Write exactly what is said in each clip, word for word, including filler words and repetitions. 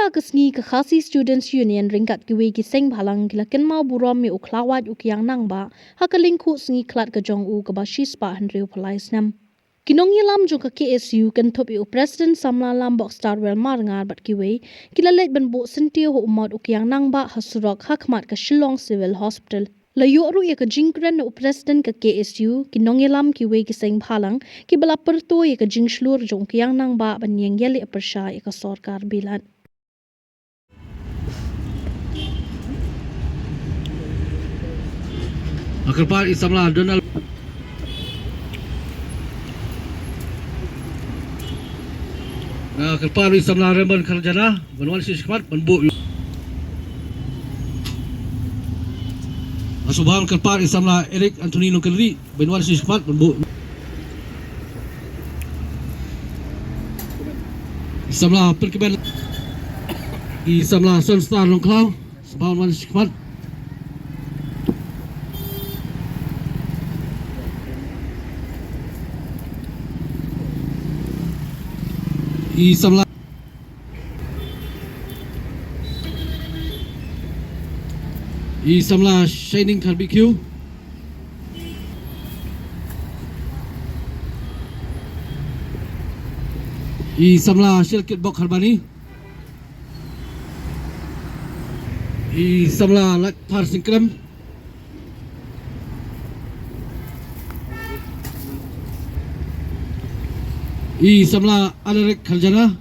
Ka sngi ka Khasi Students Union ryngkat kiwei ki seng bhalang ki la kynmaw burom ïa u Khlawait u Kiang Nangbah ha ka lyngkhuh sngi khlad ka jong u kaba shispah hynriew phalai snem. Ki nongïalam jong ka K S U kynthup ïa u President Samla Lambok Starwell Marngar bad kiwei ki la leit ban buh syntiew ha u mot u Kiang Nangbah ha surok ha khmat ka Shillong Civil Hospital. La ïoh ruh ïa ka jingkren na u President ka K S U, ki nongïalam kiwei ki seng bhalang kiba la pyrto ïa ka jingshlur jong u Kiang Nangbah ban ïeng ïaleh pyrshah ïa ka sorkar bilat. Nga kyrpad i samla Donald. Nga kyrpad i samla Raymond Kharjana ban wan shi khmat ban buh. Nga sngewbha kyrpad i samla Eric Anthony Nongkynrih ban wan shi khmat ban buh. I samla Pyrkmen. I samla Sunstar Nongkhlaw. Sngewbha wan shi khmat. I samla, i samla Shining Kharbikiew. I samla Shilkit Bok Kharbani. I samla Lait Thar Singkrem. I samla Alaric Kharjana.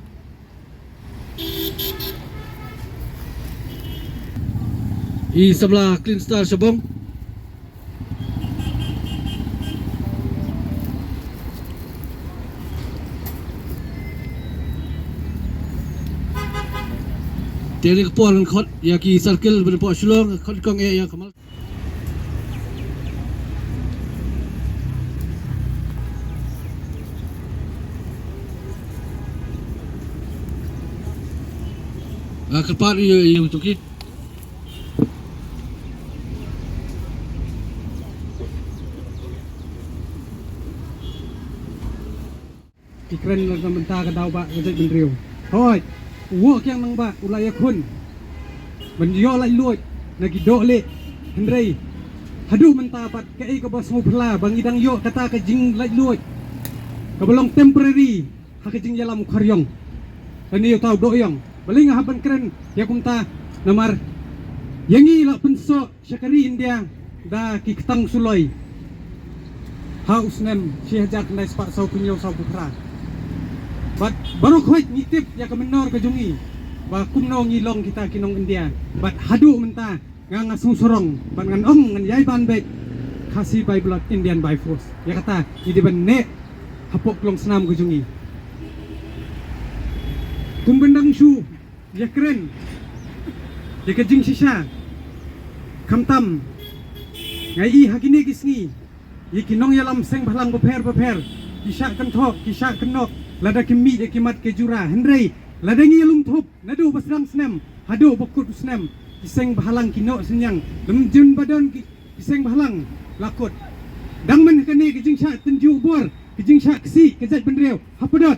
I samla Clean Star Shabong. Te ni ka por ngan khot ïa ki circle ban pok Shillong, khot kong eh ïa ka mal. Nga kyrpad ïa, ïa u Tungki. Ki kren na ka bynta ka daw ba ka jaitbynriew. Hooid, u Woh Kiang Nangbah u la ïakhun ban ïoh laitluid na ki dohlieh. Hynrei haduh mynta pat kaei kaba sngewphylla ba ngi dang ïoh kata ka jinglaitluid kaba long temporary ha ka jingïalam u Khariong lane uta u Dohïong. Balei nga hap ban kren ïa kumta? Namar ïa ngi la pynsoh sha ka ri India da ki ktang suloi ha u snem shi hajar khyndai spah saw phew hynñiew saw phew phra. Bad baroh khoit ngi tip ïa ka mynnor ka jong ngi ba kumno ngi long kita ki nong India. Bad haduh mynta nga, nga sngewsarong bad ngan ong ngan ïai ban beit Khasi by blood, Indian by force. Ïa kata ngi dei ban neh hapoh klong snam ka jong ngi. Kum ban dang shu ïakren ïa ka jingshisha. Khamtam nga i ha kine ki sngi ïa ki nongïalam seng bhalang bapher bapher ki shah kynthoh, ki shah kynnoh lada ki mih ïa ki mat ki jura. Hynrei lada ngi ïalum thup naduh ba sdang snem haduh ba kut u snem, ki seng bhalang ki noh synñiang. Lym jin ba don ki, ki seng bhalang la kut. Dang myn kane ki jingshah tynjuh bor, ki jingshah ksih ka jaitbynriew. Hapdeng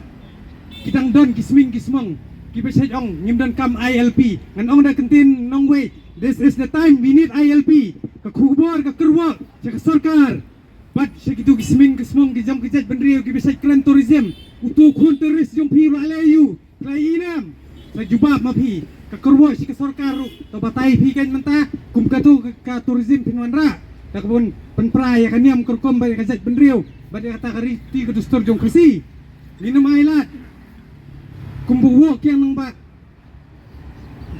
ki dang don ki sming ki smong kiba shait ong ngim donkam I L P. Ngan ong da ka ktien nongwei, this is the time we need I L P. Ka khubor ka kyrwoh sha ka sorkar bad sha kitu ki sming ki smong ki jong ka jaitbynriew kiba shait kren tourism. Utu u khun tourist jong phi u la leh aïu? Sa ïa nam, sa jubab ma phi. Ka kyrwoh sha ka sorkar ruh, to batai phi kan mynta kum katu ka, ka tourism phin wanrah da kaba pynpra ïa ka niam ka rukom bad ïa ka jaitbynriew bad ïa kata ka riti ka dustur jong Khasi. Ngin ym ailad. Kumba u Woh Kiang Nangbah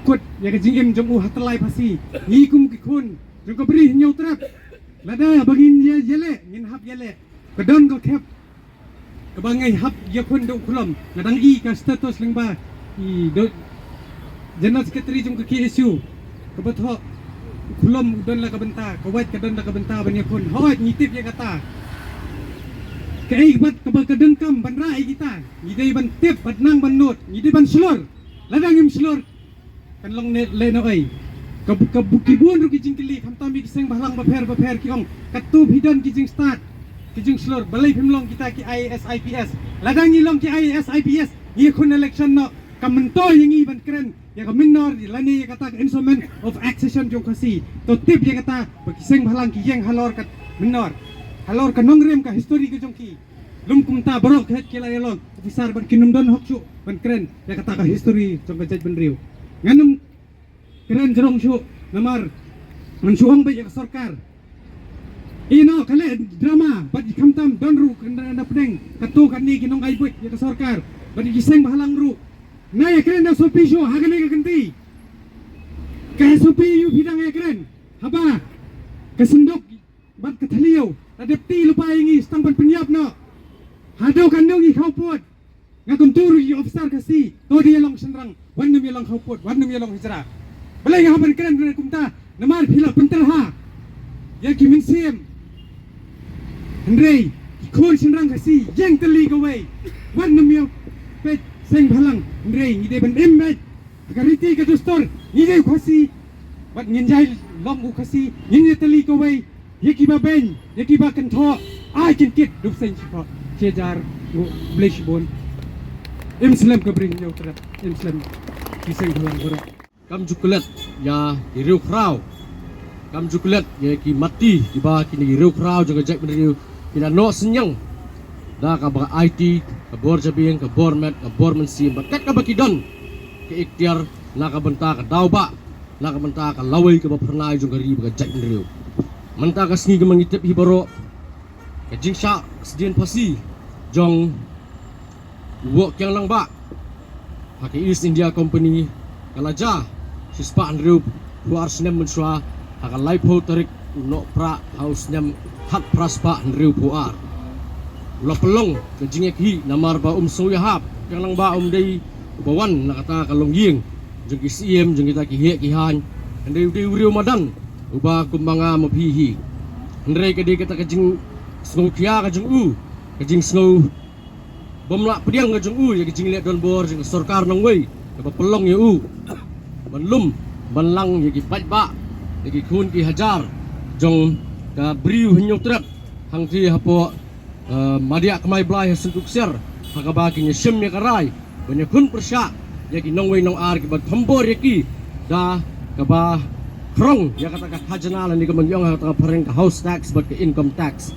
kut ïa ka jingim jong u ha Tyllai Phasi, ngi kum ki khun jong ka Bri Hynñiewtrep, lada ba ngin ïa, ïaleh ngin hap ïaleh. Ka don ka khep kaba ngi hap ïakhun da u Khlom. Nga dang i ka status lyngba i da u General Secretary jong ka K S U kaba thoh u Khlom u don la ka bynta, ka Wait ka don la ka bynta ban ïakhun. Hooid, ngi tip ïa kata. Kaei bad kaba ka donkam ban rah ïa kita, ngi dei ban tip bad nang ban nud, ngi dei ban shlur. Lada ngim shlur kan long ne lehnohei. Ka, ka, ki bun ruh ki jingkylli, khamtam ïa ki seng bhalang bapher bapher ki ong, katto phi don ki jingstad, ki jingshlur, balei phim long kita ki I A S I P S? Lada ngi long ki I A S I P S, ngi khun election noh, kam myntoi ïa ngi ban kren ïa ka mynnor lane ïa kata ka instrument of accession jong Khasi. To tip ïa kata ba ki seng bhalang ki ïeng halor ka mynnor, halor ka nongrim ka history ka jong ki. Lum kumta baroh ka het ki la ïalong officer ban kin ym don hok shuh ban kren ïa kata ka history jong ka jaitbynriew. Ngan ym kren jrong shuh namar ngan shu ong beit ïa ka sorkar. Ino ka leh drama bad i khamtam don ruh ka na pdeng kato kane ki nongai buit ïa ka sorkar bad i seng bhalang ruh. Na ïa kren da sopi shuh ha kane ka kynti. Ka sopi ïu phi dang ïa kren haba ka synduk bad ka thliew la dep ti lypa ïa ngi stang ban pynïap noh. Haduh kan ngi khawpud. Nga kyntu ruh ïa officer Khasi, to dei ïa long shynrang, wan nym ïa long khawpud, wan nym ïa long hijra. Balei nga hap ban kren kren kumta, namar phi la pynterha ïa ki mynsiem. Hynrei ki khun shynrang Khasi ïeng tylli kawei. Wan nym ïa peit seng bhalang, hynrei ngi dei ban im beit ha ka riti ka dustur, ngi dei u Khasi bad ngin ïai long u Khasi, ngin ïa tylli kawei. Ïa kiba beiñ, ïa kiba kynthoh, ai kin kit dub seng shi pok shi hajar. Ngu blei shibun. Im slem ka Bri Hynñiewtrep, im slem ki seng bhalang baroh. Kam ju klet ïa ki riewkhraw, kam ju klet ïa ki matti kiba kine ki riewkhraw jong ka jaitbynriew ki la noh synñiang da kaba aiti ka bor jabieng, ka bor met, ka bor mynsiem bad kat kaba ki don ka iktiar na ka bynta ka daw ba na ka bynta ka lawei kaba phyrnai jong ka ri bad ka jaitbynriew. Mynta ka sngi kumba ngi tip hi baroh, ka jingshah sdien phasi jong u Woh Kiang Nangbah ha ka East India Company ka la jia shispah hynriewphew ar snem mynshuwa ha ka laiphew tarik u Nohprah ha u snem khatphra spah hynriewphew ar. U la pynlong ka jingïakhih namar ba um sngew ïahap, Kiang Nangbah um dei uba wan na kata ka longïing jong ki syiem, jong kita ki heh ki haiñ. Hynrei u dei u riew madan uba kum ma nga ma phi hi. Hynrei ka dei kata ka jingsngewkhia ka jong u, ka jingsngew bym lah pdiang ka jong u ïa ka jingleh donbor jong ka sorkar nongwei kaba pynlong ïa u ban lum ban lang ïa ki paidbah, ïa ki khun ki hajar jong ka Bri Hynñiewtrep hangtei hapoh, eh, Madiah Kmai Blai ha Syntu Ksiar, ha kaba kin ïashim ïa ka rai ban ïakhun pyrshah ïa ki nongwei nongar kiba thombor ïa ki da kaba khrong ïa kata ka khajna lane kaba ngi ong ha kata ka phareng ka house tax bad ka income tax.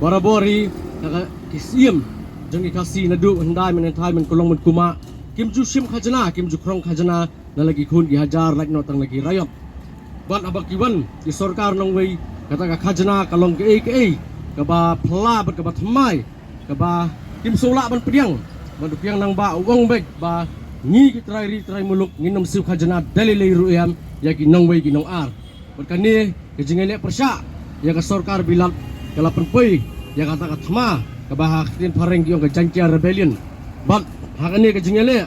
Barabor hi ka, ka ki syiem jong ki Khasi naduh hyndai mynhyndai mynkulong mynkumah kim ju shim khajna, kim ju khrong khajna na la ki khun ki hajar, lait noh tang la ki raiot. Bad haba ki wan ki sorkar nongwei, kata ka khajna ka long kaei kaei kaba phylla bad kaba thymmai, kaba kim sngewlah ban pdiang. Bad u Kiang Nangbah u ong beit ba ngi ki trai ri trai muluk ngin ym siew khajna da lei lei ruh em ïa ki nongwei ki nongar. Bad kane ka jingïaleh pyrshah ïa ka sorkar Bilat ka la pynpoi ïa kata ka thma kaba ha ka ktien phareng ki ong ka Jaiñtia Rebellion. Bad ha kane ka jingïaleh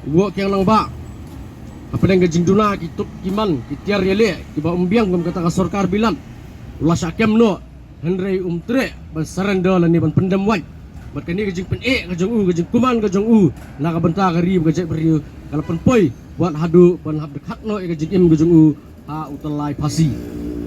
u Woh Kiang Nangbah hapdeng ka jingduna ki tup ki man ki tiar ïaleh kiba um biang kum kata ka sorkar Bilat, u la shah kem noh, hynrei um treh ban surrender lane ban pyndem wait. Bad kane ka jingpyneh ka jong u, ka jingkuman ka jong u na ka bynta ka ri bad ka jaitbynriew ka la pynpoi wat haduh ban hap dkhat noh ïa ka jingim ka jong u ha u tyllai phasi.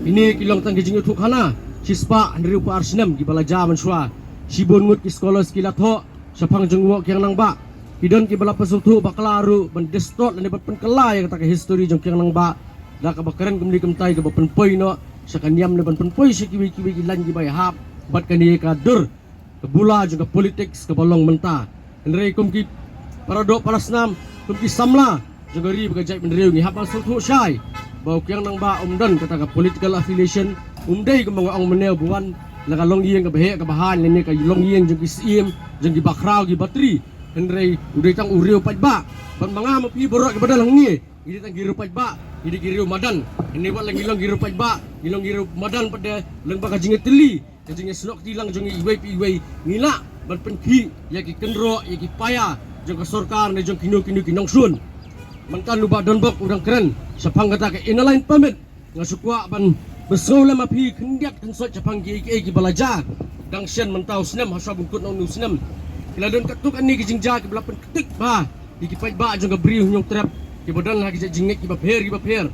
Kine ki long tang ki jingïathuhkhana shispah hynriewphew ar snem kiba la jia mynshuwa. Shibun ngut ki scholars ki la thoh shaphang jong u Woh Kiang Nangbah. Ki don kiba la pynsngewthuh bakla ruh ban distort lane ban pynkylla ïa kata ka history jong Kiang Nangbah da kaba kren kumne kumtai kaba pynpoi noh sha ka niam ne ban pynpoi sha kiwei kiwei ki lain kiba ïahap bad kane ka dur ka bula jong ka politics kaba long mynta. Hynrei kum ki paradoh parasnam, kum ki samla jong ka ri bad ka jaitbynriew, ngi hap ban sngewthuh shai ba u Kiang Nangbah um don kata ka political affiliation, um dei kumba nga ong mynne uba wan na ka longïing kaba heh kaba haiñ lane ka longïing jong ki syiem, jong ki bakhraw ki batri. Hynrei u dei tang u riew paidbah. Bad ma nga ma phi baroh kiba don hangne, ngi dei tang ki riew paidbah, ngi dei ki riew madan. Hynrei wat la ngi long ki riew paidbah, ngi long ki riew madan pat de, lyngba ka jingïatylli, ka jingïasnoh kti lang jong ngi iwei pa iwei, ngi lah ban pynkhih ïa ki kynroh, ïa ki paia jong ka sorkar ne jong kino kino ki nongshun. Mynta u Bah Donbok u dang kren shaphang kata ka Inner Line Permit. Nga shu kwah ban pynsngew lem ma phi khyndiat khynsoit shaphang kiei kiei kiba la jia dang shen mynta u snem, ha shuwa ban kut na une u snem. Ki la don katto katne ki jingjia kiba la pynktik bha ïa ki paidbah jong ka Bri Hynñiewtrep kiba don ha ki jait jingngeit kiba pher kiba pher.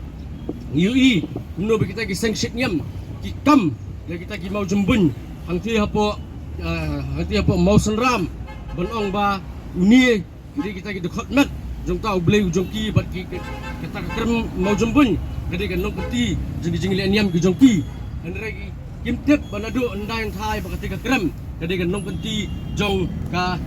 Ngi ïohi kumno ba kita ki seng shit niam ki kam ïa kita ki mawjymbuiñ hangtei hapoh, eh, hangtei hapoh Mawsynram ban ong ba une ki dei kita ki dkhot met. jong uta u Blei u jong ki bad ki, ka, kata ka krem mawjymbuin ka dei ka nongkynti jong ki jingleh niam ki jong ki. Hynrei kim tip ba naduh hyndai hynthai ba kata ka krem ka dei ka nongkynti jong ka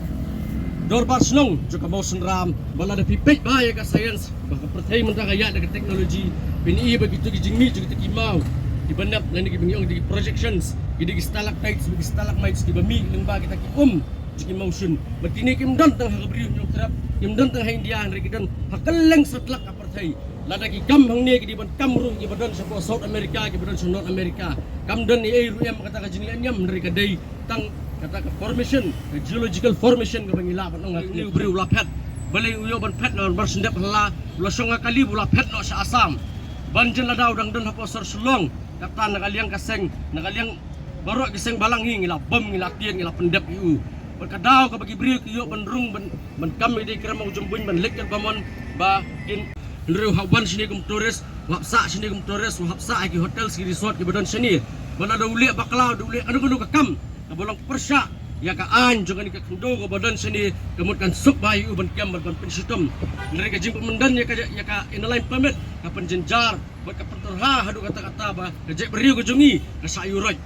dorbar shnong jong ka Mawsynram. Ba lada phi peit ba ïa ka science ba ka pyrthei mynta ka ïaid da ka technology, phin i ba kito ki jingmih jong kita ki maw kiba nep lane kiba ngi ong kita ki projections, kita ki stalactites, kita ki stalagmites kiba mih lyngba kita ki um jong ki mawshun. Bad kine kim don tang ha ka Bri u Hynñiewtrep, kim don tang ha India, hynrei ki don ha kylleng satlak ka pyrthei. Lada ki kam hangne ki dei ban kam ruh kiba don shapoh South America, kiba don sha North America. Kam don ei ei ruh em kata ka jingleh niam, hynrei ka dei tang kata ka formation, ka geological formation kaba ngi lah ban ong ha kane u briew u la phet. Balei u ïoh ban phet na Barshendep, ha la u la shong ha kali ba u la phet noh sha Assam. Ban jan lada u dang don hapoh sor Shillong, kata na ka liang ka seng, na ka liang baroh ki seng balang hi ngi la bom, ngi la tied, ngi la pyndep ïa u. Bad ka daw kaba ki briew ki ïoh ban rung ban, ban kam ïa ki krem mawjymbuin, ban leit kat ba mon ba kin, hynrei u hap wan shane kum tourist, u hap sah shane kum tourist, u hap sah ha ki hotels, ki resort kiba don shane. Bad lada u leh bakla, u leh kano kano ka kam kaba long pyrshah ïa ka aiñ jong kane ka khyndew kaba don shane, ka mut kan suk bha ïa u ban kem bad ban pynshitom. Hynrei ka jingpynmyndan ïa ka, ïa ka Inner Line Permit ka pynjynjar bad ka pynthorha haduh katta katta ba ka jaitbynriew ka jong ngi ka shah ïuh roit.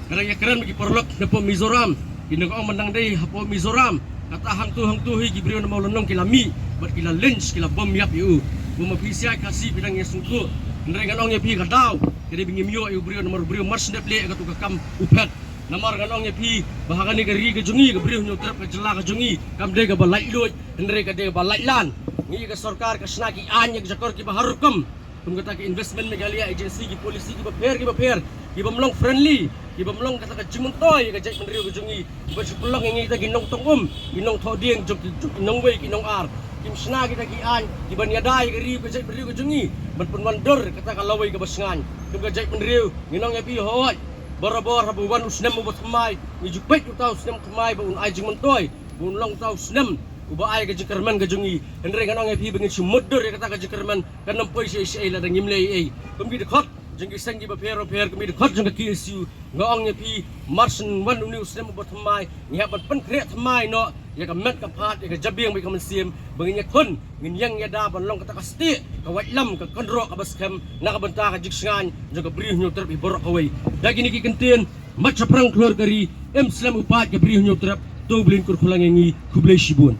Ka dang ïakren bad ki paralok napoh Mizoram, ki nong ong ba dang dei hapoh Mizoram, kata hangto hangto hi ki briew na Mawlynnong ki la mih bad ki la lynch, ki la bom ïap ïa u. Ba ma phi sha Khasi phi dang ïasngewthuh. Hynrei ngan ong ïa phi, ka daw ka dei ba ngim ïoh ïa u briew namar u briew mar snem leh ïa kato ka kam u phet. Namar ngan ong ïa phi ba ha kane ka ri ka jong ngi, ka Bri u Hynñiewtrep, ka jylla ka jong ngi, kam dei kaba laitluid, hynrei ka dei kaba laitlan. Ngi ka sorkar ka shna ki aiñ, ki jakor kiba har rukom. Kum kata ka Investment Meghalaya Agency, ki policy kiba pher kiba pher, ki bym long friendly, ki bym long kata ka jingmyntoi ïa ka jaitbynriew ka jong ngi, kiba shu pynlong ïa ngi kita ki nongtong um, ki nongthoh dieng jong ki, jong ki nongwei ki nongar. Kim shna kita ki aiñ kiban ïada ïa ka ri ka jaitbynriew ka jong ngi ban pynwandur kata ka lawei kaba shngaiñ. Kum ka jaitbynriew ngi ong ïa phi, hooid, barabor haba wan u snem uba thymmai, ngi ju peit uta u snem thymmai ba un ai jingmyntoi, ba un long uta u snem uba ai ka jingkyrmen ka jong ngi. Hynrei ngan ong ïa phi ba ngin shu mutdur ïa kata ka jingkyrmen, kan ym poi shaei shaei lada ngim leh ei ei. Kum ki dkhot jong ki seng kiba pher bapher, kum ki dkhot jong ka K S U, nga ong ïa phi, mar shen wan une u snem uba thymmai, ngi hap ban pynkhreh thymmai noh ïa ka met ka phad, ïa ka jabieng bad ka mynsiem, ba ngin ïakhun, ngin ïeng ïada ban long kata ka stieh, ka waitlam, ka kynroh kaba skhem na ka bynta ka jingshngaiñ jong ka Bri u Hynñiewtrep hi baroh kawei. Da kine ki kyntien, mat shaphrang khlur ka ri, im slem u paid ka Bri u Hynñiewtrep, to U Blei un kyrkhu lang ïa ngi, khublei shibun.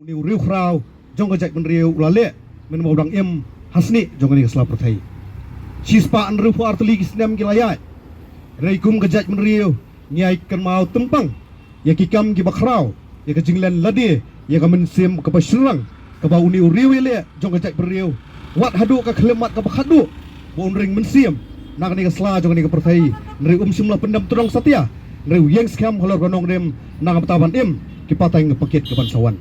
Une u riewkhraw jong ka jaitbynriew u la leh mynba u dang im ha snieh jong kane ka sla pyrthei. Shispah hynriewphew ar tylli ki snem ki la ïaid. Hynrei kum ka jaitbynriew ngi ai kynmaw tympang ïa ki kam kiba khraw, ïa ka jinglen lade, ïa ka mynsiem kaba shynrang kaba une u riew ïaleh jong ka jaitbynriew. Wat haduh ka khyllipmat kaba khatduh ba un ring mynsiem na kane ka sla jong kane ka pyrthei, hynrei um shym la pyndem tyrong satia, hynrei u ïeng skhem halor ka nongrim na ka bynta ban im ki pateng ki pakit kiban sa wan.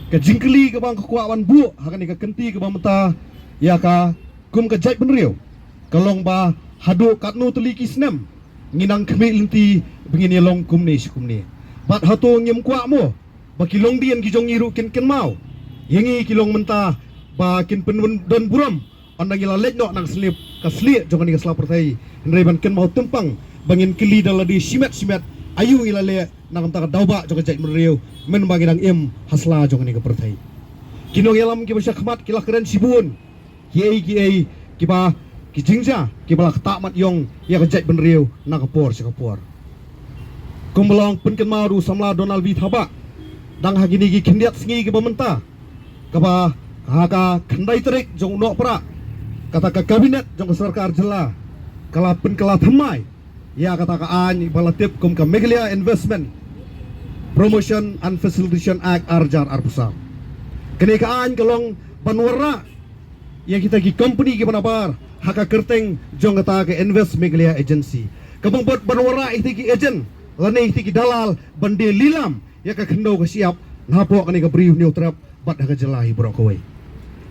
Ka jingkylli kaba nga kwah ban buh ha kane ka kynti kaba mynta ïa ka kum ka jaitbynriew ka long ba haduh katno tylli ki snem ngi nang khmih lynti ba ngin ïalong kumne shi kumne? Bad hato ngim kwah mo ba ki longdien ki jong ngi ruh kin kynmaw ïa ngi ki long mynta ba kin pyndon burom ynda ngi la leit noh na ka sliep ka slieh jong kane ka sla pyrthei, hynrei ban kynmaw tympang ba ngin kylli da lade shimet shimet aïu ngi la leh na ka bynta ka daw bah jong ka jaitbynriew mynba ngi dang im ha sla jong kane ka pyrthei? Ki nongïalam kiba sha khmat ki la kren shibun kiei kiei kiba, ki jingjia kiba la ktah mat ïong ïa ka jaitbynriew na ka por sha ka por. Kumba long pynkynmaw da u samla Donald V Thabah, dang ha kine ki khyndiat sngi kiba mynta, kaba ha ka khyndai tarik jong u Nohprah, kata ka kabinet jong ka sorkar jylla ka la pynkylla thymmai ïa kata ka aiñ ba la tip kum ka Meghalaya Investment Promotion and Facilitation Act ar hajar arphew saw. Kane ka aiñ ka long ban wanrah ïa kita ki kompani kiba nabar ha ka kyrteng jong kata ka Invest Meghalaya Agency. Kaba bud ban wanrah ïa kita ki agent lane ïa kita ki dalal ban die lilam ïa ka khyndew ka shyiap na hapoh kane ka Bri u Hynñiewtrep bad ha ka jylla hi baroh kawei.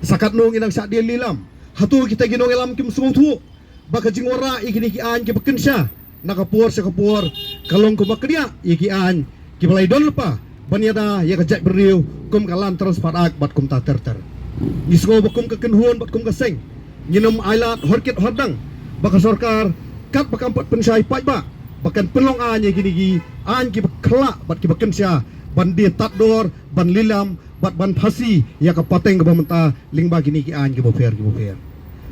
Sa katno ngi nang shah die lilam? Hato kita ki nongïalam kim sngewthuh ba ka jingwanrah ïa kine ki aiñ kiba kynsha na ka por sha ka por ka long kumba kdiah ïa ki aiñ kiba la ïadon lypa ban ïada ïa ka jaitbynriew kum ka Land Transport Act bad kumta ter ter? Ngi sngew ba kum ka kynhun bad kum ka seng ngin ym ailad horkit hordang ba ka sorkar katba kam pat pynshai paidbah ba kan pynlong aiñ ïa kine ki aiñ kiba khyllah bad kiba kynsha ban die tad dor, ban lilam, bad ban phasi ïa ka pateng kaba mynta lyngba kine ki aiñ kiba pher kiba pher.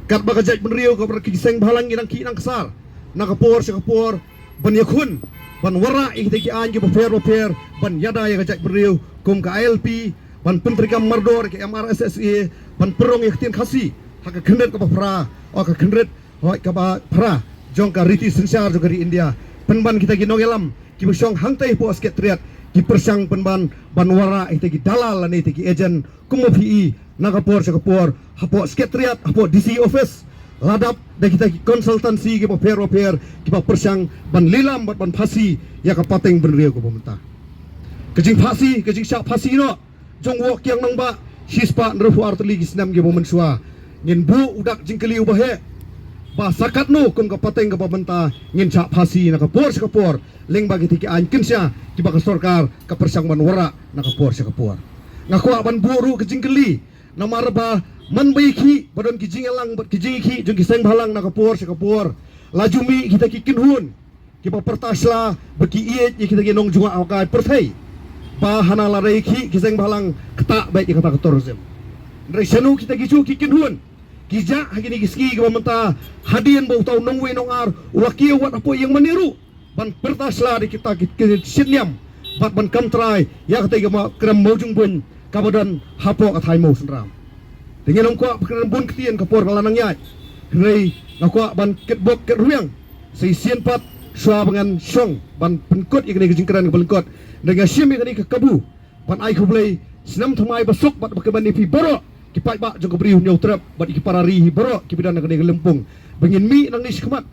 Katba ka jaitbynriew kaba ki seng bhalang ki dang khih dang ksar na ka por sha ka por ban ïakhun, ban wanrah ïa kita ki aiñ kiba pher ba pher, ban ïada ïa ka jaitbynriew kum ka I L P, ban pyntreikam mardor ïa ka M R S S A, ban pynrung ïa ka ktien Khasi ha ka khyndiat kaba phra, o ka khyndiat hoi kaba phra jong ka riti synshar jong ka ri India. Pynban kita ki nongïalam kiba shong hangtei hapoh Secretariat ki pyrshang pynban ban wanrah ïa kita ki dalal lane kita ki agent kumba phi i na ka por sha ka por hapoh Secretariat, hapoh D C office, la dap da kita ki consultancy kiba pher ba pher kiba pyrshang ban lilam bad ban phasi ïa ka pateng bynriew kaba mynta. Ka jingphasi, ka jingshah phasi noh jong u Woh Kiang Nangbah shispah hynriewphew artylli ki snem kiba mynshuwa. Ngin buh u dak jingkylli uba heh ba sa katno kum ka pateng kaba mynta ngin shah phasi na ka por sha ka por lyngba kita ki aiñ kynsha kiba ka sorkar ka pyrshang ban wanrah na ka por sha ka por. Nga kwah ban buh ruh ka jingkylli namar ba man ba ïakhih ba don ki jingïalang bad ki jingïakhih jong ki seng bhalang na ka por sha ka por, la ju mih kita ki kynhun kiba pyrta sla ba ki ïeit ïa kita ki nongjngoh awkai pyrthei ba hana lada ïakhih ki seng bhalang ktah beit ïa kata ka tourism. Hynrei shano kita ki juh ki kynhun ki jah ha kine ki sngi kiba mynta, hadien ba uta u nongwei nongar u la kiew wat hapoh ïing mane ruh ban pyrta sla da kita ki, ki shit niam bad ban kam trai ïa katei ka krem mawjong buiñ kaba don hapoh ka thaiñ Mawsynram. Te ngin ym kwah ba kren bun ktien, ka por ka la nang ïaid. Hynrei nga kwah ban kit bok kit rwiang sa shisien pat shuwa ba ngan shong ban pynkut ïa kane ka jingkren kaba lyngkot. Hynrei nga shim ïa kane ka kabu ban ai khublei snem thymmai ba suk bad ba kmen ïa phi baroh ki paidbah jong ka Bri u Hynñiewtrep bad ïa ki para ri hi baroh kiba don ha kane ka lympung, ba ngin mih nangne shakhmat,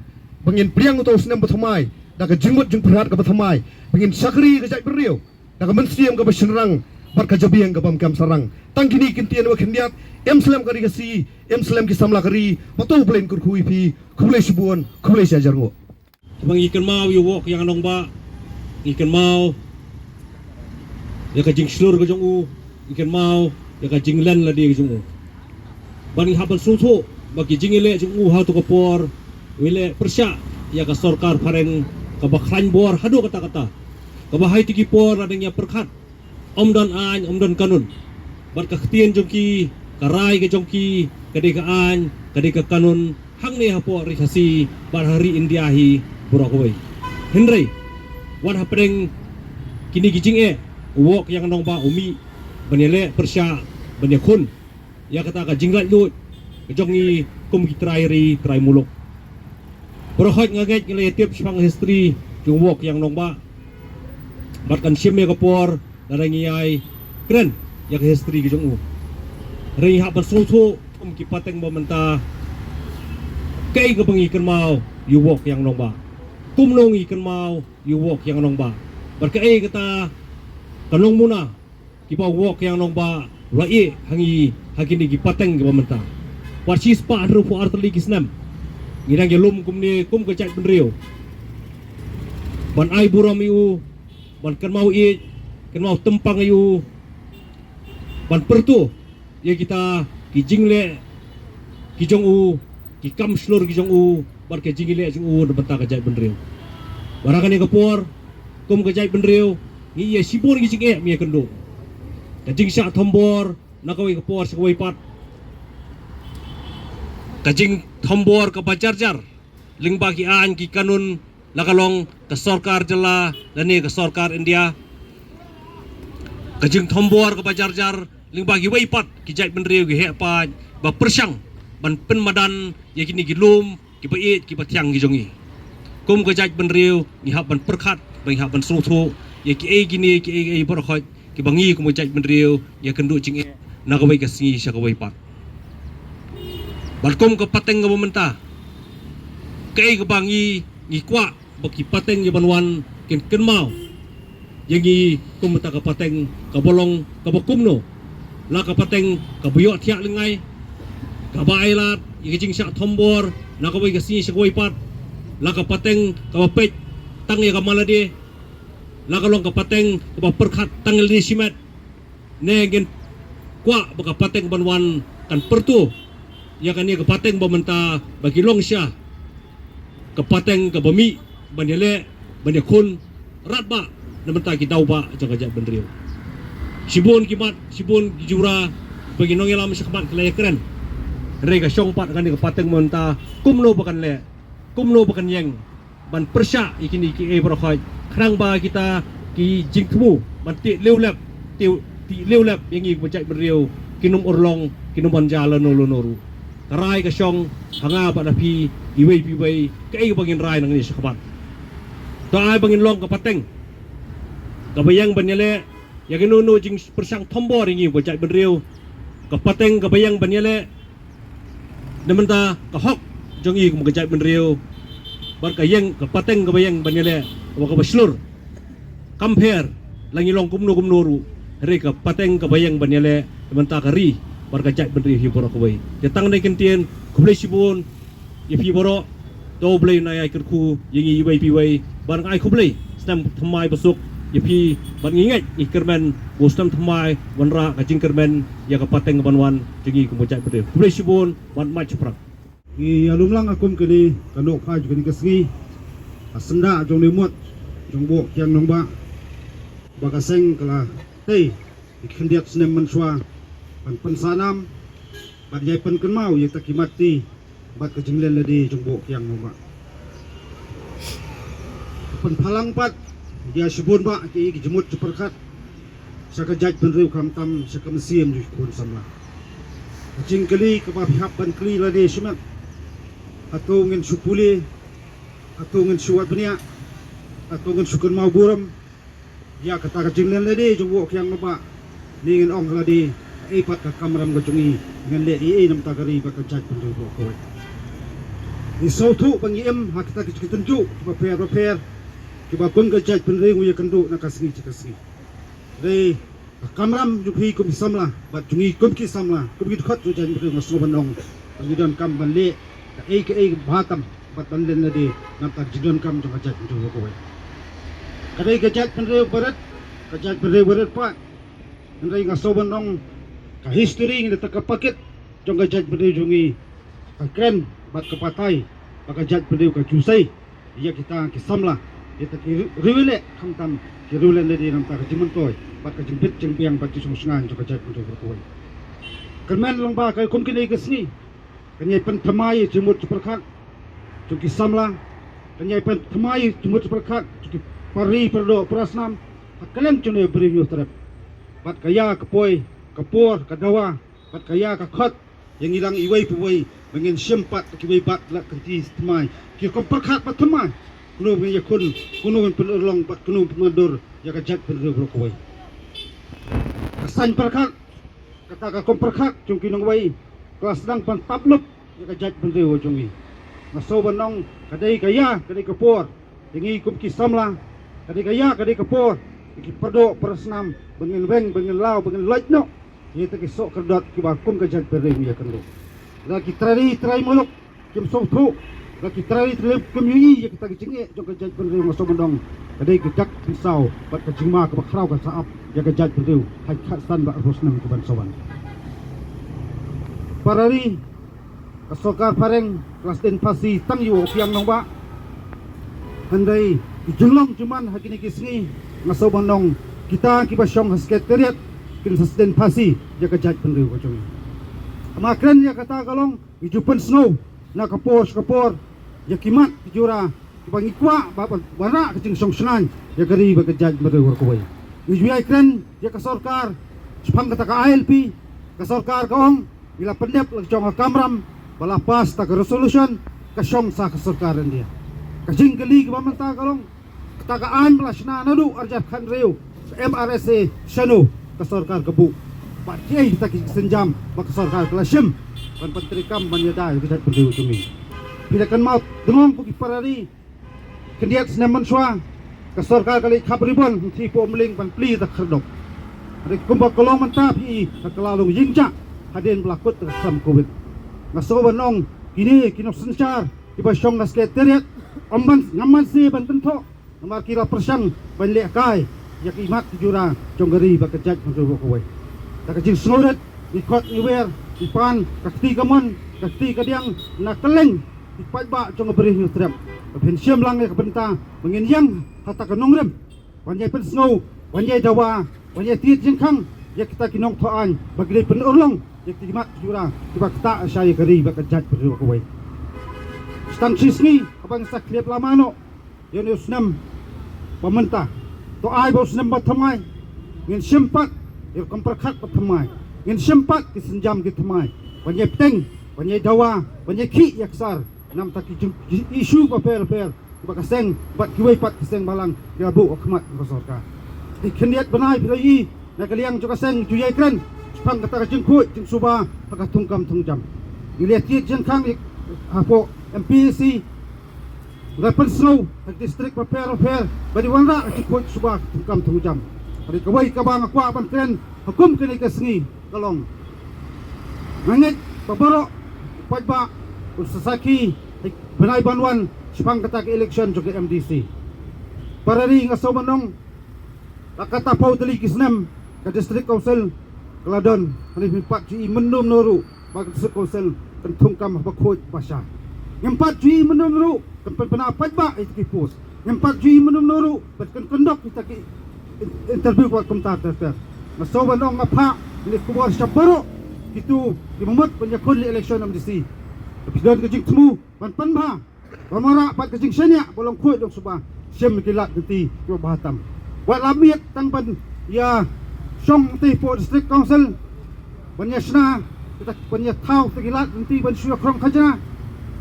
ba ngin pdiang uta u snem ba thymmai da ka jingmut jingpyrkhat kaba thymmai, ba ngin shakri ïa ka jaitbynriew da ka mynsiem kaba shynrang bad ka jabieng kaba ym kem sarang. Tang kine ki ktien ba khyndiat, em slem ka ri Khasi, em slem ki samla ka ri, ba to U Blei un kyrkhu ïa phi. Khublei shibun, khublei shihajar nguh. Ba ngi kynmaw ïa u Woh Kiang Nangbah, ngi kynmaw ïa ka jingshlur ka jong u, ngi kynmaw ïa ka jinglen lade ka jong u. Ba ngi hap ban sngewthuh ba ki jingïaleh jong u ha tu ka por, u ïaleh pyrshah ïa ka sorkar phareng kaba khlaiñ bor haduh katta katta, kaba ha itu ki por lada ngi ïa pyrkhat ym don aiñ, ym don kanun. Bad ka ktien jong ki, ka rai ka jong ki, ka dei ka aiñ, ka dei ka kanun hangne hapoh ri Khasi bad ha ri India hi baroh kawei. Hynrei wat hapdeng kine ki jingeh, u Woh Kiang Nangbah u mih ban ïaleh pyrshah, ban ïakhun ïa kata ka jinglaitluid ka jong ngi kum ki trai ri trai muluk. Baroh hoi nga ngeit ngi la ïa tip shaphang history jong u Woh Kiang Nangbah. Bad kan shim ïa ka por lada ngi ïai kren ïa ka history ka jong u. Hynrei ngi hap ban sngewthuh kum ki pateng ba mynta, kaei kaba ngi kynmaw ïa u Woh Kiang Nangbah, kumno ngi kynmaw ïa u Woh Kiang Nangbah, bad kaei kata ka nongmuna kiba u Woh Kiang Nangbah u la ïeh ha ngi ha kine ki pateng kiba mynta. Wat shispah hynriewphew artylli ki snem ngi dang ïalum kumne kum ka jaitbynriew ban ai burom ïa u, ban kynmaw ïeit, kynmaw tympang ïa u, ban pyrto ïa kita ki jingleh ki jong u, ki kam shlur ki jong u bad ka jingïaleh jong u na bynta ka jaitbynriew. Bad ha kane ka por, kum ka jaitbynriew, ngi ïa shibun ki jingeh ngi ïa kynduh. Ka jingshah thombor na kawei ka por sha kawei pat, ka jingthombor kaba jar jar lyngba ki aiñ ki kanun, la ka long ka sorkar jylla lane ka sorkar India. Ka jingthombor kaba jar jar lyngba kiwei pat ki jaitbynriew ki heh paid ba pyrshang ban pynmadan ïa kine ki lum kiba ïeit kiba thiang ki jong ngi. Kum ka jaitbynriew ngi hap ban pyrkhat, ba ngi hap ban sngewthuh ïa kiei kine kiei kiei baroh hoi kiba ngi kum ka jaitbynriew ngi ïa kynduh jingeh na kawei ka sngi sha kawei pat. Bad kum ka pateng kaba mynta, kaei kaba ngi, ngi kwah ba ki pateng ïa ban wan kin kynmaw ïa ngi kum kata ka pateng kaba long kaba kumno? La ka pateng kaba ïoh thiah lyngngai, kaba ai lad ïa ka jingshah thombor na kawei ka sngi sha kawei pat? La ka pateng kaba peit tang ïa ka man lade? La ka long ka pateng kaba pyrkhat tang ïa lade shimet? Ne ngin kwah ba ka pateng ban wan kan pyrto ïa kane ka pateng ba mynta ba ki long sha ka pateng kaba mih ban ïaleh ban ïakhun radbah na bynta ki daw bah jong ka jaitbynriew? Shibun ki mat, shibun ki jura ba ki nongïalam shakhmat ki la ïakren. Hynrei ka shong pat kane ka pateng mynta kumno ba kan leh, kumno ba kan ïeng ban pyrshah ïa kine kiei baroh khoit, khnang ba kita ki jingthmu ban tih liewlep, tih, tih liewlep ïa ngi kum ka jaitbynriew kin ym urlong, kin ym ban jia lano lano ruh. Ka rai ka shong ha nga bad ha phi iwei pa iwei, kaei ba ngin rai nangne shakhmat. To ai ba ngin long ka pateng kaba ïeng ban ïaleh ïa kano kano jingpyrshang thombor ïa ngi kum ka jaitbynriew. Ka pateng kaba ïeng ban ïaleh na bynta ka hok jong ngi kum ka jaitbynriew, bad ka ïeng, ka pateng kaba ïeng ban ïaleh kaba, kaba shlur. Kam pher la ngi long kumno kumno ruh, hynrei ka pateng kaba ïeng ban ïaleh na bynta ka ri bad ka jaitbynriew hi baroh kawei. Te tang dei kyntien, khublei shibun ïa phi baroh. To U Blei un ai kyrkhu ïa ngi iwei pa iwei, bad nga ai khublei snem thymmai basuk ïa phi, bad ngi ngeit, ngi kyrmen ba u snem thymmai wanrah ka jingkyrmen ïa ka pateng kaban wan jong ngi kum ka jaitbynriew. Khublei shibun bad mad shaphrang. Ngi ïalum lang ha kum kane ka nohphai jong kane ka sngi ha syndah jong une u mot jong Boh Kiang Nangbah, ba ka seng ka la tei ïa ki khyndiat snem mynshuwa ban pynsah nam bad ïai pynkynmaw ïa kita ki mat ti bad ka jinglen lade jong Boh Kiang Nangbah. Pynphalang pat ïa shibun bah ki, ki jingmut jingpyrkhat sha ka jaitbynriew, khamtam sha ka mynsiem jong ki khun samla. Ka jingkylli kaba phi hap ban kylli lade shimet, hato ngin shu pule, hato ngin shu wad bniah, hato ngin shu kynmaw burom ïa kata ka jinglen lade jong Boh Kiang Nangbah? Ne ngin ong lade, ei pat ka kamram ka jong ngi, ngin leh ei ei na bynta ka ri bad ka jaitbynriew baroh kawei? Ngi sngewthuh ba ngi im ha kita ki jingtynjuh kiba pher bapher kiba kum ka jaitbynriew ngi ïakynduh na ka sngi sha ka sngi. Hynrei ka kamram jong phi kum ki samla bad jong ngi kum ki samla, kum ki dkhot jong ka jaitbynriew, nga sngew ban ong ba ngi donkam ban leh kaei kaei ba bha tam bad ban len lade na bynta ka jingdonkam jong ka jaitbynriew baroh kawei. Ka dei ka jaitbynriew barit, ka jaitbynriew barit pat. Hynrei nga sngew ban ong, ka history ngi da ta ka pakit jong ka jaitbynriew jong ngi, ka kren bad ka batai ba ka jaitbynriew ka ju sei ïa kita ki samla, ïa kita ki ri-, riewleh, khamtam ki riewleh lade, na bynta ka jingmyntoi bad ka jingbit jingbiang bad jingsngewsynei jong ka jaitbynriew baroh kawei. Kyrmen lang ba ka kum kine ki sngi kan ïai pynthymmai ïa ki jingmut jingpyrkhat jong ki samla, kan ïai pynthymmai ïa ki jingmut jingpyrkhat jong ki para ri para doh para snam ha kylleng jong une u Bri Hynñiewtrep. Bad ka ïa ka poi ka por ka dawa bad ka ïa ka khot ïa ngi lang iwei pa iwei ba ngin shim pat kiwei bat la kynti thymmai, ki rukom pyrkhat ba thymmai, kumno ngin ïakhun, kumno ngin pynurlong bad kumno ngin pynmyndur ïa ka jaitbynriew baroh kawei. Ka saiñ pyrkhat, kata ka rukom pyrkhat jong ki nongwei ka la sdang ban tap lup ïa ka jaitbynriew jong ngi. Nga sngew ban ong ka dei ka ïa, ka dei ka por ïa ngi kum ki samla, ka dei ka ïa, ka dei ka por ïa ki para doh para snam ba ngin weng, ba ngin law, ba ngin loit noh ïa kita ki soh kyrdoh kiba kum ka jaitbynriew ngi ïakynduh. Lada ki trai ri trai muluk kim sngewthuh, lada ki trai ri trai muluk kim ïohi ïa kita ki jingeh jong ka jaitbynriew, nga sngew ban ong ka dei ka dak pynsaw bad ka jingma kaba khraw ka sa ap ïa ka jaitbynriew ha ki khatsan bad arphew snem kiban sa wan. Para ri, ka sorkar phareng ka la sdien phasi tang ïa u Kiang Nangbah. Hynrei ki jinglong jingman ha kine ki sngi, nga sngew ban ong kita kiba shong ha Secretariat kin sa sdien phasi ïa ka jaitbynriew ka jong ngi. Haba kren ïa kata ka long ngi ju pynsngew na ka por sha ka por ïa ki mat ki jura kiba ngi kwah ba, ba, ba wanrah ka jingshongshngaiñ ïa ka ri bad ka jaitbynriew baroh kawei. Ngi ju ïai kren ïa ka sorkar shaphang kata ka I L P, ka sorkar ka ong ngi la pyndep la ka jong ka kamram ba la pass ta ka resolution, ka shong sa ka sorkar India. Ka jingkylli kaba mynta ka long, kata ka aiñ ba la shna naduh arhajar khathynriew, ka M R S A, shano ka sorkar ka buh? Bad kiei kita ki sienjam ba ka sorkar ka la shim ban pyntreikam ban ïada ïa ka jaitbynriew jong ngi? Phi da kynmaw dngong ko ki para ri, khyndiat snem mynshuwa ka sorkar ka leit khap ribon hangtei hapoh Umling ban plie ïa ka khyrdop. Hynrei kumba ka long mynta phi i ka la long ïingjah hadien ba la kut ka kam Covid. Nga sngew ban ong kine ki nongsynshar kiba shong ha Secretariat, ym ban, ngam banse ban kynthoh namar ki la pyrshang ban lehkai ïa ki mat ki jura jong ka ri bad ka jaitbynriew baroh kawei. Da ka jingsngewrit ngi khot ngi wer, ngi pan ka kti kamon, ka kti kadiang na kylleng ki paidbah jong ka Bri Hynñiewtrep ba phin shim lang ïa ka bynta ba ngin ïeng ha kata ka nongrim ban ïai pynsngew, ban ïai dawa ban ïa tied jingkhang ïa kita ki nongthoh aiñ ba ki dei pynurlong ïa ki mat ki jura kiba ktah sha ïa ka ri bad ka jaitbynriew kawei. Tang shi sngi haba ngi sa khlieh lama noh ïa une u snem ba mynta, to ai ba u snem ba thymmai ngin shim pat ïa ka rukom pyrkhat ba thymmai, ngin shim pat ki sienjam ki thymmai ban ïa bteng, ban ïa dawa, ban ïa khih ïa ksar namar ki jing, ki issue bapher bapher ba ka seng bad kiwei pat ki seng balang ki la buh ha khmat ka sorkar. Ki khyndiat bnai phi la ïohi na ka liang jong ka seng ju ïai kren shaphang kata ka jingkhuid jingsuba ha ka thungkam thungjam. Ngi la tied jingkhang hapoh M P A C, la pynsngew ha ki district bapher bapher ba dei wanrah ka jingkhuid suba ha ka thungkam thungjam. Hynrei kawei kaba nga kwah ban kren ha kum kane ka sngi ka long, nga ngeit ba baroh u paidbah un sa sakhi bnai ban wan shaphang kata ka election jong ka M D C. Para ri, nga sngewbha ban ong, la katta phew tylli ki snem ka District Council ka la don, hynrei phim pat ju ïohi mynno mynno ruh ba ka District Council kan thungkam haba khuid ba shai. Ngim pat ju ïohi mynno mynno ruh kan pynbna paidbah ïa kita ki post. Ngim pat ju ïohi mynno mynno ruh ba kan conduct kita ki in-, interview bad kumta ter ter. Nga sngewbha ban ong, nga phah ïa kane ka khubor sha baroh kito kiba mut ban ïakhun ïa ka election M D C. Phi don ka jingthmu ban pynbha, ban wanrah pat ka jingshaniah ba long khuid long suba, shim ki lad lynti kiba bha tam. Wat la miet tang ban ïa shong te hapoh District Council ban ïa shna, kita ban ïa thaw kita ki lad lynti ban shu ïa khrong khajna,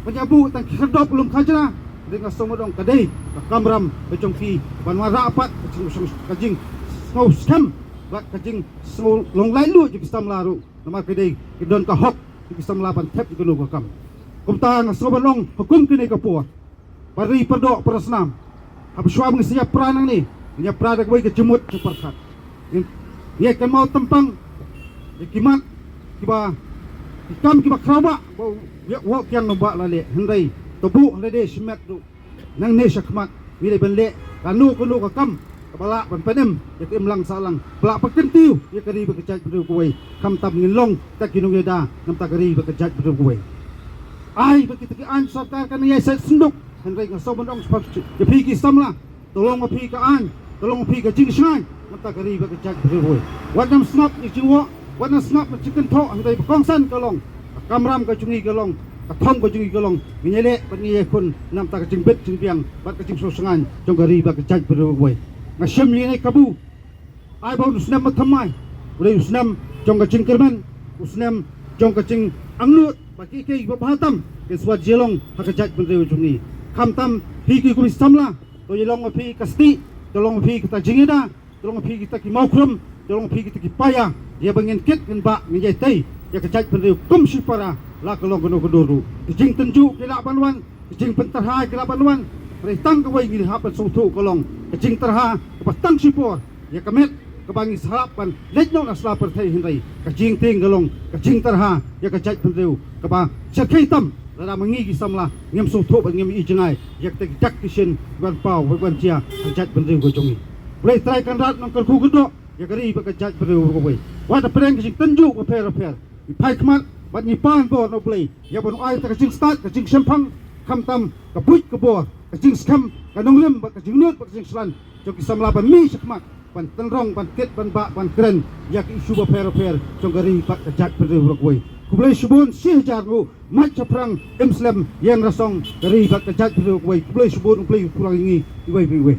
ban ïa buh tang ki khyrdop lum khajna. Hynrei nga sngewbha ban ong, ka dei ka kamram ka jong phi ban wanrah pat ka jingsngewsih, ka jingsngewskhem bad ka jingsngew long laitluid jong ki samla ruh. Namar ka dei ki don ka hok jong ki samla ban thep ïa kano ka kam. Kumta nga sngewbha ban ong ha kum kane ka por, para ri, para doh, para snam, haba shuwa ba ngin sa ïapra nangne, ngin ïapra da kawei ka jingmut jingpyrkhat. Ngin, ngin ïa kynmaw tympang ïa ki mat kiba, ki kam kiba khraw bha ba u Woh Kiang Nangbah u la leh. Hynrei to buh ha lade shimet ruh nangne shakhmat, ngi dei ban leh kano kano ka kam kaba lah ban pynim ïa ka imlang sahlang, ba lah ban kyntiew ïa ka ri bad ka jaitbynriew kawei. Khamtam ngin long kita ki nongïada na ka bynta ka ri bad ka jaitbynriew kawei. Ai ba kita ki aiñ sorkar kan ïai set synduk, hynrei nga sngewbha ban ong shaphang ïa phi ki samla, to long ma phi ka aiñ, to long ma phi ka jingshngaiñ na ka bynta ka ri bad ka jaitbynriew kawei. Wat nang sngap ïa ka jingwoh, wat nang sngap ïa ka jingkynthoh, hynrei ba kongsan ka long, ka kamram ka jong ngi ka long, ka thong ka jong ngi ka long, ngin ïaleh bad ngin ïakhun na ka bynta ka jingbit jingbiang bad ka jingsngewsngaiñ jong ka ri bad ka jaitbynriew kawei. Nga shim ïa kane kabu, ai ba u snem ba thymmai u dei u snem jong ka jingkyrmen, u snem jong ka jingangnud ba kiei kiei kiba bha tam kin sa wan jia long ha ka jaitbynriew jong ngi. Khamtam phi ki kum ki samla, to ïa long ma phi ka stieh, to long ma phi kata ka jingïada, to long ma phi kita ki mawkhrum, to long ma phi kita ki paia, ïa ba ngin kit ngin bah, ngin ïai tei ïa ka jaitbynriew kum shipara la ka long kano kano ruh. Ki jingtynjuh ki lah ban wan, ki jingpyntyrha ki lah ban wan, hynrei tang kawei ngi hap ban sngewthuh ka long ka jingtyrha kaba tang shipor ïa ka met kaba ngi sa hap ban leit noh na sla pyrthei, hynrei ka jingtieng ka long ka jingtyrha ïa ka jaitbynriew kaba shyrkhei tam. Lada ma ngi ki samla ngim sngewthuh bad ngim ïohi jngai ïa kita ki dak ki shin ban paw bad ban jia ha ka jaitbynriew ka jong ngi. Blei Trai Kynrad un kyrkhu kyrdoh ïa ka ri bad ka jaitbynriew ruh kawei. Wat hapdeng ka jingtynjuh bapher bapher, ngi phai khmat bad ngi pan bor na U Blei ïa ban ai ïa ka jingstad, ka jingshemphang, khamtam ka buit ka bor, ka jingskhem, ka nongrim bad ka jingnud bad ka jingshlan jong ki samla ban mih shakhmat ban tynrong, ban kit, ban bah, ban kren ïa ki issue bapher bapher jong ka ri bad ka jaitbynriew ruh kawei. Khublei shibun, shi hajar nguh, mait shaphrang, im slem, ïeng rasong ka ri bad ka jaitbynriew kawei. Khublei shibun, U Blei u pura ïa ngi iwei pa iwei.